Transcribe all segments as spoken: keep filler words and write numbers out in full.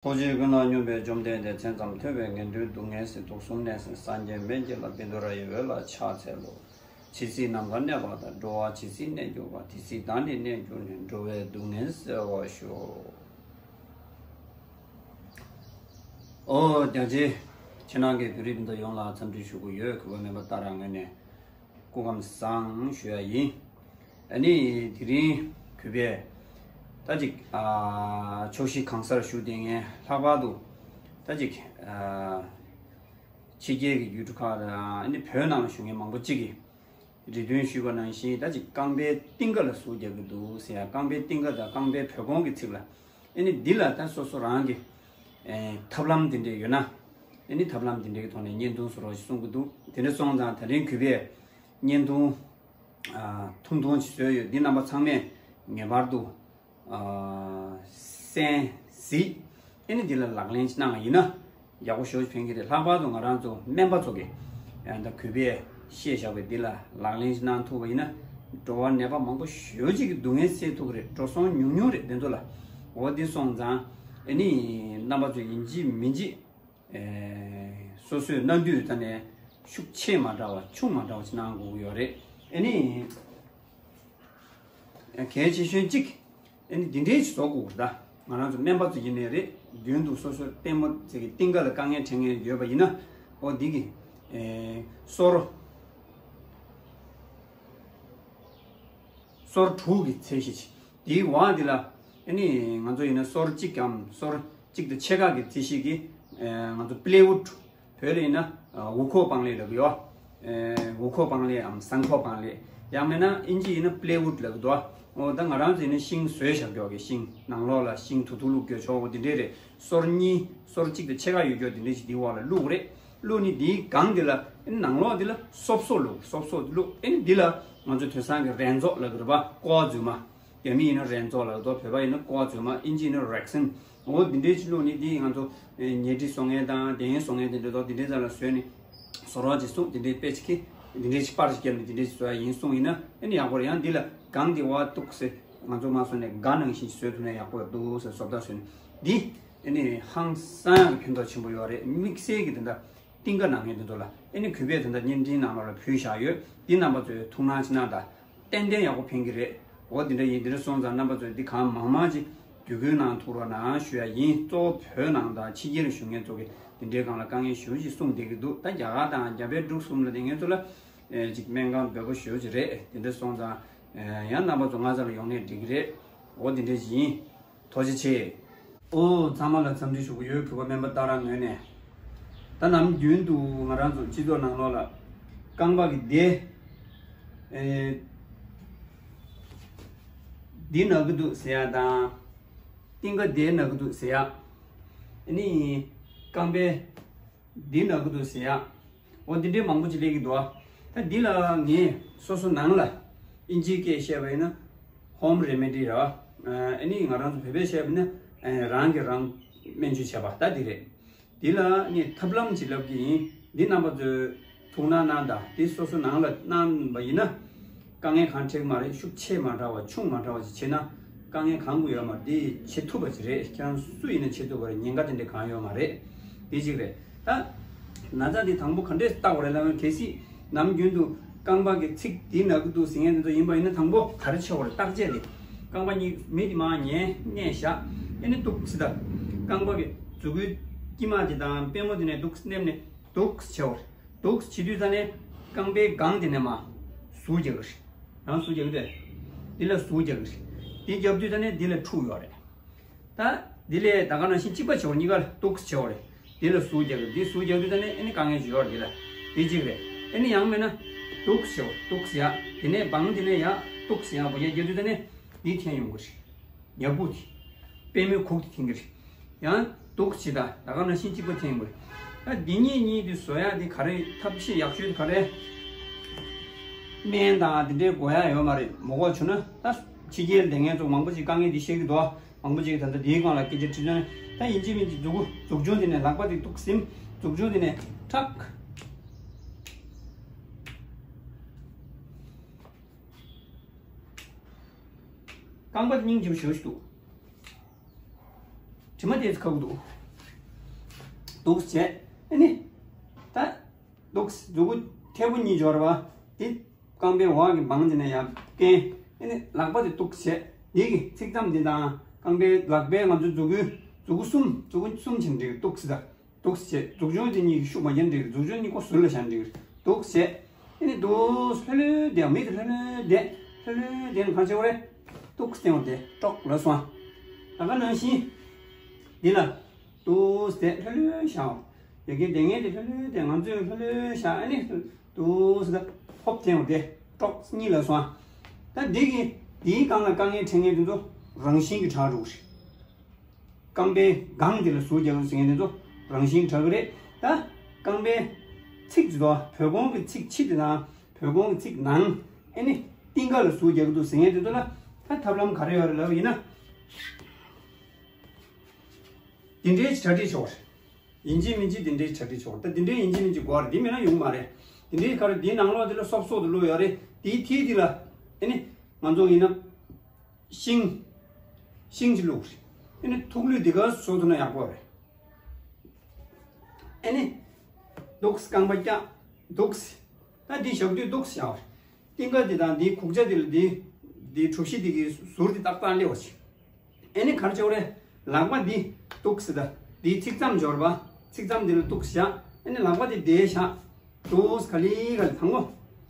ཐུགས་རྗེ་ཀུན་ལ་སྙོམས་པའི་བཅོམ་ལྡན་འདས། མཚན་ཙམ་ཐོས་པས་ངན་འགྲོའི་སྡུག་བསྔལ་སེལ། དུག་གསུམ་ནད་སེལ་སངས་རྒྱས་སྨན་གྱི་བླ། བཻ་ཌཱུརྱ་ཡི་འོད་ལ་ཕྱག་འཚལ་ལོ། ཇི་སྲིད་ནམ་མཁའ་གནས་པ་དང་། འགྲོ་བ་ཇི་སྲིད་གནས་གྱུར་པ། དེ་སྲིད་བདག་ནི་གནས་གྱུར་ནས། འགྲོ་བའི་སྡུག་བསྔལ་སེལ་བར་ཤོག། ཨོ་རྒྱ་ཆེ། ཕྱི་ནང་གི་བོད་རིགས་སྤུན་ཟླ་ཡོངས་ལ་འཚམས་འདྲི་ཞུ་གི་ཡོད། གུས་པ་སྨན་པ་ཏཱ་ར་ངོས་ནས། སྐུ་ཁམས་བཟང་ཞུ་ཡ་ཡིན། ཨ་ནི་དེ་རིང་གུས་པས་ད་ཅིག་ཨ་ཕྱོགས་བཞི་གང་སར་བཞུགས་བསྡད་མཁན། ལྷག་པར་དུ་ད་ཅིག་ཨ་ཕྱི་རྒྱལ་གྱི་ཡུལ་གྲུ་ཁག་དང་། ཨ་ནི་བོད་ནང་ལ་བཞུགས་མཁན་མང་པོ་ཅིག་གིས་རེ་འདུན་ཞུས་པ་ནང་བཞིན། ད་ཅིག་རྐང་པའི་རྟིང་ཀ་ལ་ཟུག་རྒྱག་གི་འདུག་ཟེར་ཡ། རྐང་པའི་རྟིང་ཀ་དང་རྐང་པའི་བོད་གོང་གི་ཚིགས་ལ། ཨ་ནི་འདི་ལ་ད་སོ་སོ་རང་གི་ཨེ་ཐབས་ལམ་དེ་འདྲས་ཡོད་ན། ཨ་ནི་ཐབས་ལམ་དེ་འདྲས་ཀྱི་ཐོག་ནས་བརྙན་ཐུང་བཟོ་རོགས་ཞེས་གསུང་གི་འདུག། དེ་འདྲ་སོང་ཙང་ད་རིང་གུས་པས་བརྙན་ཐུང་ཨ་ཐུང་ཐུང་ཞིག་བཟོས་ཡོད། འདི་རྣམ་པ་ཚང་མས་ངེས་པར་དུ་ཨ་གསན་གཟིགས། ཨ་ནི་འདི་ལ་ལག་ལེན་ཞིག་གནང་བ་ཡིན་ན་ཡག་པོ་ཞེ་པོ་ཅིག་ཕན་གྱི་རེད། ལྷག་པར་དུ་ང་རང་ཚོ་སྨན་པ་ཚོ་གིས་ཡང་ད་གུས་པས་བཤད་བཞག་པའི་འདི་ལ་ལག་ལེན་ཞིག་གནང་ཐུབ་པ་ཡིན་ན། འགྲོ་བ་ནད་པ་མང་པོ་ཞེ་པོ་ཅིག་གི་སྡུག་བསྔལ་སེལ་ཐུབ་ཀྱི་རེད། འགྲོ་སོང་ཉུང་ཉུང་རེད། དེ་ཚོ་ལ། འོ་འདི་སོང་ཙང་ཨ་ནི་རྣམ་པ་ཚོས་ཡིན་གཅིག་མིན་གཅིག་ཨེ་སོ་སོའི་སྣ་འདུས་ད་ནས་ཤུགས་ཆེ་མ་འདྲ་བ་ཆུང་མ་འདྲ་བ་ཞིག་གནང་དགོས་ཀྱི་ཡོད་རེད། ཨ་ནི་གལ་ཆེ་ཤོས་གཅིག་ཨ་ནི་འདི་འདྲའི་ཞིག་བཟོ་དགོས་ཀྱི་རེད། ད་ང་རང་ཚོ་སྨན་པ་ཚོ་ཡིན་ནའི་རེད། རྒྱུན་དུ་སོ་སོའི་ལྟད་མོ་ཚོ་གི་རྟིང་ཀ་ལ་དཀའ་ངལ་འཕྲད་མཁན་ཡོད་པ་ཡིན་ན། འོ་འདི་གི་ཨེ་སོར་སོར་དྲུག་གི་ཚད་གཞི་ཅིག། དེའི་འོག་འདི་ལ་ཨ་ནི་ང་ཚོ་ཡིན་ན་སོར་གཅིག་གམ་སོར་གཅིག་དང་ཕྱེད་ཀ་གི་ཚད་གཞི་གི་ཨ་ང་ཚོ་པི་ལེ་ཝུཌ། བོད་ལ་ཡིན་ན་ཨ་འུ་ཁོག་སྤང་ལེབ་ལབ་ཀྱི་ཡོད། ཨ་འུ་ཁོག་སྤང་ལེབ་འམ་ཟངས་ཁོག་སྤང་ལེབ། ཡང་མིན་ན་ཨིན་ཇི་ཡིན་ན་པི་ལེ་ཝུཌ་ལབ་ཀྱི་འདུག། འོ་ད་ང་རང་ཚོ་ཡིན་ན་ཤིང་བཟོས་བཞག་ཀྱོག་གི། ཤིང་ནང་ལོགས་ལ་ཤིང་དུ་དུ་བླུགས་ཀྱོག་ཆོག་གོ། དེ་འདྲས་རེད། སོར་གཉིས་སོར་གཅིག་དང་ཕྱེད་ཀ་ཡོད་ཀྱོག་དེ་འདྲས་ཞིག་དེའི་འོག་ལ་བླུགས་རེད། བླུགས་ནི་དེའི་སྒང་དེ་ལ་ཨ་ནི་ནང་ལོགས་དེ་ལ་སོབ་སོབ་བླུགས། སོབ་སོབ་བླུགས། ཨ་ནི་འདི་ལ་ང་ཚོ་དེང་སང་གི་རས་མཛོག་ལབ་ཀྱི་རེད་པ། ཀོ་བ་རྫུན་མ། རྒྱ་མི་ཡིན་ན་རས་མཛོག་ལབ་ཀྱི་འདུག། བོད་པ་ཡིན་ན་ཀོ་བ་རྫུན་མ། ཨིན་ཇི་ཡིན་ན་རེག་སིན། འོ་འདི་འདྲའི་ཅིག་བླུགས་ནི་འདི་ང་ཚོ་ཨེ་ཉལ་ཁྲི་བཟོ་མཁན་དང་གདན་བཟོ་མཁན་དེ་འདྲ་འདུག། འདི་འདྲའི་རྩ་ལ་བཟོས་ནི་བཟོ་རོགས་ཅིག་གསུངས། འདི་འདྲའི་དཔེ་ཅིག་གིས་འདི་འདྲའི་ཅིག་པར་ཅིག་བརྒྱབ་ནས་འདི་འདྲའི་ཅིག་བཟོ་ཡ་ཡིན་གསུངས་ཡིན་ན་ཨ་ནི་ཡག་པོ་རེད། ཡང་འདི་ལ་སྒང་འདི་བ་གཏུགས་སེ་ང་ཚོ་མ་བཟོ་ནས་སྒ་ནང་བཞིན་བཟོས་ཐུབ་ན་ཡག་པོ་འདུག་ཟེར་བཟོ་ལྟ་བཟོས་ནི་འདི། ཨ་ནི་ཧང་སང་ཡག་གི་ཕན་ཐོགས་ཆེན་པོ་ཡོད་རེད། དམིགས་བསལ་གྱི་དེ་འདྲ་རྟིང་ཀ་ནང་ངས་འདི་ཚོ་ལ་ཨ་ནི་གུས་པས་དེ་འདྲ་བརྙན་འཕྲིན་ནང་ལོགས་ལ་ཕུལ་བཞག་ཡོད། འདི་རྣམ་པ་ཚོས་ཐུགས་སྣང་ཅིག་གནང་དང་། ཏན་ཏན་ཡག་པོ་ཕན་གྱི་རེད། འོ་འདི་འདྲ་ཡིན། འདི་འདྲ་སོང་ཙང་རྣམ་པ་ཚོས་འདི་གང་མང་མང་ཅིག་བསྡུ་སྐུལ་གནང་ཐུབ་རོགས་གནང་ཞུ་ཡ་ཡིན། གཙོ་བོ་བོད་ནང་དང་ཕྱི་རྒྱལ་ལ་བཞུགས་མཁན་ཚོ་གིས་འདི་འདྲའི་སྒང་ལ་དཀའ་ངལ་ཞེ་པོ་ཅིག་གསུངས་བསྡད་ཀྱི་འདུག། ད་རྒྱ་གར་དང་རྒྱ་བལ་འབྲུག་གསུམ་ལ་བསྡད་མཁན་ཚོ་ལ་ཨེ་ཅིག་སྨན་ཁང་འབོལ་པོ་ཞེ་པོ་ཅིག་རེད། འདི་འདྲ་སོང་ཙང་ཨེ་ཡང་རྣམ་པ་ཚོ་ང་ཚོ་ལ་ཡོང་ནས་འགྲིག་གི་རེད། འོ་འདི་འདྲ་ཅིག་ཡིན། ཐུགས་རྗེ་ཆེ། ཨོ་ཚང་མ་ལ་འཚམས་འདྲི་ཞུ་གི་ཡོད། གུས་པ་སྨན་པ་ཏཱ་ར་ངོས་ནས། ད་ནམ་རྒྱུན་དུ་ང་རང་ཚོ་སྤྱི་ཚོགས་ནང་ལོགས་ལ་རྐང་པ་གི་འདི་ཨེ་འདི་ན་གི་འདུག་ཟེར་ཡ་དང་། རྟིང་ཀ་འདི་ན་གི་འདུག་ཟེར་ཡ། ཨ་ནི་རྐང་པའི་འདི་ན་གི་འདུག་ཟེར་ཡ། འོ་འདི་འདྲའི་མང་པོ་ཅིག་སླེབས་ཀྱི་འདུག་ཨ། ད་འདི་ལ་ངས་སོ་སོ་ནང་ལ་ཨིན་ཇིའི་སྐད་བཤད་པ་ཡིན་ན་ཧོམ་རེ་མེ་ཌི་རེད་བ། ཨ་ནི་ང་རང་ཚོ་བོད་པས་བཤད་པ་ཡིན་ན་རང་གིས་རང་སྨན་བཅོས་བྱས་པ་ད་འདི་རེད། འདི་ལ་ངས་ཐབས་ལམ་ཅིག་ལབ་ཀྱི་ཡིན། འདི་རྣམ་པ་ཚོས་ཐུགས་སྣང་གནང་དང་། འདི་སོ་སོ་ནང་ལ་གནང་བ་ཡིན་ན། དཀའ་ངལ་གང་འཕྲད་ཀྱི་མ་རེད། ཤུགས་ཆེ་མ་འདྲ་བ་ཆུང་མ་འདྲ་བ་ཞིག་བྱས་ན་དཀའ་ངལ་གང་དགོས་ཡོད་མ་རེད། འདི་བྱེད་ཐུབ་པ་ཅིག་རེད། ཁྱེད་རང་སུ་ཡིན་ན་བྱེད་ཐུབ་པ་རེད། ཉེན་ཁ་དེ་འདྲ་གང་ཡོད་མ་རེད། འདི་གཅིག་རེད། ད་ན་ཚ་འདི་དང་པོ་ག་འདྲས་བརྟག་དགོས་རེད་ལབ་ན། གལ་སྲིད་ནམ་རྒྱུན་དུ་རྐང་པ་གི་ཚིགས་འདི་ན་གི་འདུག་ཟེར་མཁན་དེ་ཚོ་ཡིན་པ་ཡིན་ན། དང་པོ་ག་རེ་བྱེད་དགོས་རེད། བརྟག་དཔྱད་དེ། རྐང་པ་གཉིས་མི་དེ་མར་ཉལ་མནན་བཞག། ཨ་ནི་འདུག་སེ་ད་རྐང་པ་གི་མཛུབ་གུའི་དཀྱིལ་མ་དེ་དང་པུས་མོ་དེ་ནས་འདུག་སེ་མནན་ནས་འདུག་སེ་བྱེད་དགོས་རེད། འདུག་སེ་བྱེད་དུས་ཙ་ནས་རྐང་པའི་སྒང་དེ་ནས་མར་ཟུག་རྒྱག་གི་རེད། རང་ཟུག་རྒྱག་གི་རེད། འདི་ལ་ཟུག་རྒྱག་གི་རེད། འདི་རྒྱབ་དུས་ཙ་ནས་འདི་ལ་འཁྲུག་ཡོད་རེད། ད་འདི་ལས་ད་ག་ནང་བཞིན་གཅིག་པ་བྱེད་དགོས། གཉིས་ཀ་ལ་འདུག་སེ་བྱེད་དགོས་རེད། འདི་ལ་ཟུག་རྒྱག་གི་རེད། འདི་ཟུག་རྒྱག་དུས་ཙ་ནས་ཨ་ནི་དཀའ་ངལ་ཅིག་ཡོད་རེད། འདི་ལ་འདི་གཅིག་རེད། ཨ་ནི་ཡང་མིན་ན་འདུག་སེ་བྱེད་དགོས། འདུག་སེ་ཡ། དེ་ནས་སྦང་དེ་ནས་ཡ་འདུག་སེ་ཡ་བོ་ཡ་རྒྱག་དུས་ཙ་ནས་འདི་འཐེན་ཡོང་གི་རེད། ཉ་སྦུག་དེ། པུས་མོའི་ཁུག་དེ་འཐེན་གྱི་རེད། ཡང་འདུག་སེ་ད་ད་ག་ནང་བཞིན་གཅིག་པ་འཐེན་དགོས་རེད། ད་འདི་གཉིས་གཉིས་དེ་བཟོ་ཡག་དེ་ག་རེ་ཐབས་ཤེས་ཡག་ཤོས་དེ་ག་རེ། སྨན་དང་དེ་འདྲའི་དགོས་ཡག་ཡོད་མ་རེད། མོ་གོ་བྱུང་ན་ད་ཕྱི་རྒྱལ་སྡོད་མཁན་ཚོ་མང་པོ་ཅིག་དཀའ་ངལ་འདི་བཤད་ཀྱི་འདུག། མང་པོ་ཅིག་ད་ལྟ་འདིའི་སྒང་ལ་སྐད་ཆ་དྲིས་ན། ད་ཡིན་གཅིག་མིན་གཅིག་མཛུབ་གུ་མཛུབ་ཆུང་དེ་ནས་ལག་པ་དེ་འདུག་ཟིན། མཛུབ་ཆུང་དེ་ནས་ཁྲག་རྐང་པ་སྙིང་རྗེ་པོ་ཞེ་པོ་ཞིག་འདུག། དྲི་མ་དེ་ཚོ་ཁ་བུ་འདུག་འདུག་བྱས། ཨ་ནི། ད། འདུག་མཛུ་གུ་མཐེ་བོ་གཉིས་སྦྱོར་བ། དེ། རྐང་པའི་འོག་གི་བང་དེ་ན་ཡར་བཀན། ཨ་ནི་ལག་པ་དེ་འདུག་བྱས། འདི་གི་ཚིགས་མཚམས་འདི་དང་རྐང་པའི་ལག་པའི་ང་ཚོའི་མཛུ་གུའི་མཛུ་གུ་གསུམ་མཛུ་གུ་གསུམ་བྱས་འགྲིག་འདུག་ཟེར། འདུག་བྱས། མཛུག་ཆུང་དེ་གཉིས་ཀྱི་ཤུགས་མ་རྒྱབ་འགྲིག་མཛུག་ཆུང་གཉིས་ཀོ་ཟུར་ལ་བཞག་འགྲིག་འདུག་བྱས། ཨ་ནི་འདུག་ལྷོད་ལྷོད་བསྡད། མིག་དེ་ལྷོད་ལྷོད་བསྡད། ལྷོད་ལྷོད་བསྡད་ནས་གང་བྱེད་པ་རེད། འདུག་བསྟན་པ་དེ་ཀྲོག་ལ་སོང་། ད་ག་ནང་བཞིན། འདི་ལ། འདུག་བསྡད་ལྷོད་ལྷོད་བཞག་ཡ་གི་བསྡད་མཁན་དེ་ལྷོད་ལྷོད་བསྡད། ང་ཚོས་ལྷོད་ལྷོད་བཞག་ཨ་ནི། འདུག་ཟེར། ཧོབ་བསྟན་པ་དེ་ཀྲོག་གཉིས་ལ་སོང་། ད་འདི་གི་འདིའི་སྒང་ལ་དཀའ་ངལ་འཕྲད་མཁན་དེ་ཚོ་རང་བཞིན་གྱིས་དྲག་འགྲོ་གི་རེད། རྐང་པའི་སྒང་དེ་ལ་ཟུར་རྒྱག་ཟེར་མཁན་དེ་ཚོ་རང་བཞིན་དྲག་གི་རེད། ད་རྐང་པའི་ཚིགས་ཀྱི་དོ་བོད་གོང་གི་ཚིགས་ཕྱི་དེ་དང་བོད་གོང་གི་ཚིགས་ནང་། ཨ་ནི་རྟིང་ཀ་ལ་ཟུར་རྒྱག་གི་འདུག་ཟེར་མཁན་དེ་ཚོ་ལ་ད་ཐབས་ལམ་ག་རེ་ཡོད་རེད་ལབ་པ་ཡིན་ན། འདི་འདྲའི་གྲ་སྒྲིག་ཆོག་རེད། ཡིན་གཅིག་མིན་གཅིག་འདི་འདྲའི་གྲ་སྒྲིག་ཆོག་ད་འདི་འདྲའི་ཡིན་གཅིག་མིན་གཅིག་དགོས་རེད། འདི་མེད་ན་ཡོང་མ་རེད། འདི་འདྲའི་ག་རེ་འདིའི་ནང་ལོགས་འདི་ལ་སོབ་སོབ་ཏུ་བླུགས་ཡོད་རེད། འདིའི་མཐིལ་འདི་ལ། ཨ་ནི་ང་ཚོ་ཡིན་ན། ཤིང་། ཤིང་གཅིག་བླུགས་རེད། ཨ་ནི་ཐུག་ལུད་འདི་ག་བཟོ་ཐུབ་ན་ཡག་པོ་རེད། ཨ་ནི། འདུག་རྐང་པ་བཀྱག་འདུག་ད་འདི་བཞག་དུས་འདུག་བཞག་རྟིང་ཀ་འདི་དང་འདིའི་གུག་ཆ་འདི་ལ་འདི། འདིའི་གྲུ་བཞི་འདི་གི་ཟུར་འདི་ཏག་ཏག་སླེབས་པ་ཞིག་ཨ་ནི་ག་རེ་བྱེད་དགོས་རེད། ལག་པ་འདི་འདུག་སེ་ད། འདིའི་ཚིགས་མཚམས་སྦྱོར་བ། ཚིགས་མཚམས་འདི་ལ་འདུག་སེ་བཞག་ཨ་ནི་ལག་པ་འདི་བདེ་བཞག་འདུག་སེ་ག་ལེ་ག་ལེ་དང་པོ།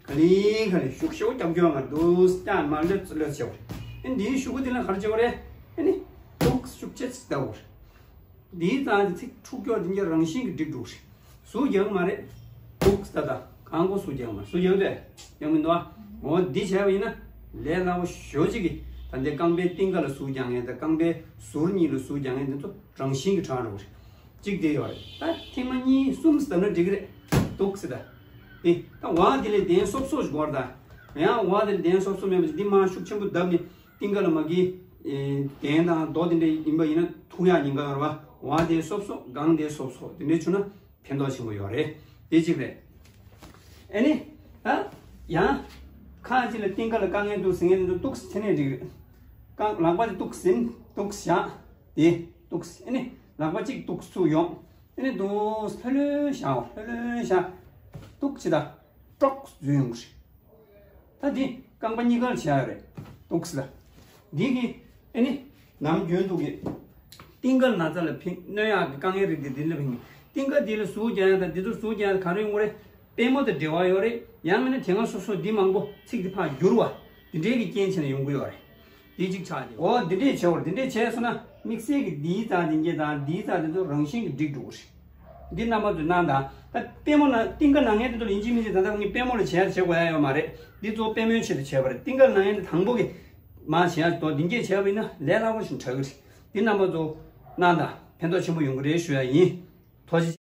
ག་ལེ་ག་ལེ་ཤུགས་ཤུགས་རྒྱབ་སྐྱོར་མ་འདུག་སེ་ཀྱང་མ་ལོས་ལོས་བྱེད་དགོས་རེད། ཨ་ནི་འདིའི་གཞུག་གུ་འདི་ལ་ག་རེ་བྱེད་དགོས་རེད། ཨ་ནི་འདུག་སེ་ཤུགས་ཆེ་ཙམ་ལྟ་དགོས་རེད། འདིའི་རྩ་འདི་ཚིགས་འཁྲུག་སྐྱོར་འདི་གྱད་རང་བཞིན་གྱིས་འགྲིག་འགྲོ་གི་རེད། ཟུར་རྒྱག་གི་མ་རེད། འདུག་ད་ད་གང་གོ་ཟུར་རྒྱག་གི་མ་རེད། ཟུར་རྒྱག་གི་འདུག་ཨེ། རྒྱག་མི་འདུག་ཨ། འོ་འདི་བྱས་པ་ཡིན་ན་ལས་སླ་པོ་ཞེ་པོ་ཅིག་གིས་ད་ལྟའི་རྐང་པའི་རྟིང་ཀ་ལ་ཟུར་རྒྱག་མཁན་དང་རྐང་པའི་ཟུར་གཉིས་ལ་ཟུར་རྒྱག་མཁན་དེ་ཚོ་རང་བཞིན་གྱིས་དྲག་འགྲོ་གི་རེད། གཅིག་དེ་ཡོད་རེད། ད་ཐེངས་མ་གཉིས་གསུམ་བསྡད་ན་འགྲིག་གི་རེད། འདུག་སེ་ད། དེ་ད་འོག་དེ་ལས་གདན་སོབ་སོབ་ཞིག་དགོས་རེད་ད། ཡང་འོག་དེ་ལས་གདན་སོབ་སོབ་མེད་པ་ཅིག་འདི་མར་ཤུགས་ཆེན་པོ་བརྡབས་ནས། རྟིང་ཀ་ལ་མ་གི། ཨེ། གདན་དང་རྡོ་དེ་འདྲ་ཡིན་པ་ཡིན་ན་ཐུག་ཡག་ཉེན་ཁ་ཡོད་རེད་པ། འོག་དེ་སོབ་སོབ་སྒང་དེ་སོབ་སོབ་དེ་འདྲ་བྱུང་ན་ཕན་ཐོགས་ཆེན་པོ་ཡོད་རེད། དེ་གཅིག་རེད། ཨ་ནི། ད། ཡང་། ཁ་ཅིག་ལ་རྟིང་ཀ་ལ་དཀའ་ངལ་འདུག་ཟེར་མཁན་འདུག་འདུག་སེ་ནས་འགྲིག་རེད། རྐང་ལག་པ་དེ་འདུག་ཟིན་འདུག་བཞག་དེ་འདུག་སེ་ཨ་ནི་ལག་པ་གཅིག་འདུག་སེ་ཚུར་ཡོང་། ཨ་ནི་འདུག་སེ་ལྷོད་ལྷོད་བཞག་ལྷོད་ལྷོད་བཞག་འདུག་སེ་ད། ཀྲོག་འཛུལ་ཡོང་གི་རེད། ད་འདི་རྐང་པ་གཉིས་ཀར་བྱེད་ཡ་རེད། འདུག་སེ་ལ། འདི་གི་ཨ་ནི་ནམ་རྒྱུན་དུ་གི་རྟིང་ཀ་ན་ཚ་ལ་ཕན་གནོད་ཡག་གི་དཀའ་ངལ་རིགས་དེ་འདི་ལ་ཕན། རྟིང་ཀ་འདི་ལ་ཟུར་རྒྱག་ཡ་དང་འདི་ཚོ་ཟུར་རྒྱག་ཡ་ག་རེ་ཡོང་གི་རེད། པུས་མོ་དང་འབྲེལ་བ་ཡོད་རེད། ཡང་མིན་ན་དེ་སྔ་སོ་སོ་འདི་མང་པོ་ཚིགས་འདི་ཕར་བསྒྱུར་བ། འདི་འདྲའི་གི་རྐྱེན་བྱས་ནས་ཡོང་གི་ཡོད་རེད། འདི་གཅིག་ཆགས་ཏེ། འོ་འདི་འདྲས་བྱེད་དགོས་རེད། འདི་འདྲས་བྱས་སོང་ན་དམིགས་བསལ་གྱི་འདིའི་རྩ་འདི་འགྱེད་དང་འདིའི་རྩ་འདི་ཚོ་རང་བཞིན་གྱིས་འགྲིག་འགྲོ་གི་རེད། འདི་རྣམ་པ་ཚོས་གནང་དང་། ད་པུས་མོ་ན་རྟིང་ཀ་ན་མཁན་དེ་ཚོ་ལ་ཡིན་གཅིག་མིན་གཅིག་ད་ལྟ་ངས་པུས་མོ་ལ་བྱས་བྱེད་དགོས་ཡ་ཡོད་མ་རེད། འདི་གཙོ་བོ་པུས་མོའི་ཆེད་དུ་བྱས་པ་རེད། རྟིང་ཀ་ན་མཁན་དེ་དང་པོ་གི་མར་བྱས་ཡ་དོ་འདི་འགྱེད་བྱས་པ་ཡིན་ན་ལས་སླ་པོ་ཞིག་དྲག་གི་རེད། འདི་རྣམ་པ་ཚོ་གནང་དང་ཕན་ཐོགས་ཆེན་པོ་ཡོང་གི་རེད་ཞུ་ཡ་ཡིན། ཐུགས་རྗེ་ཆེ།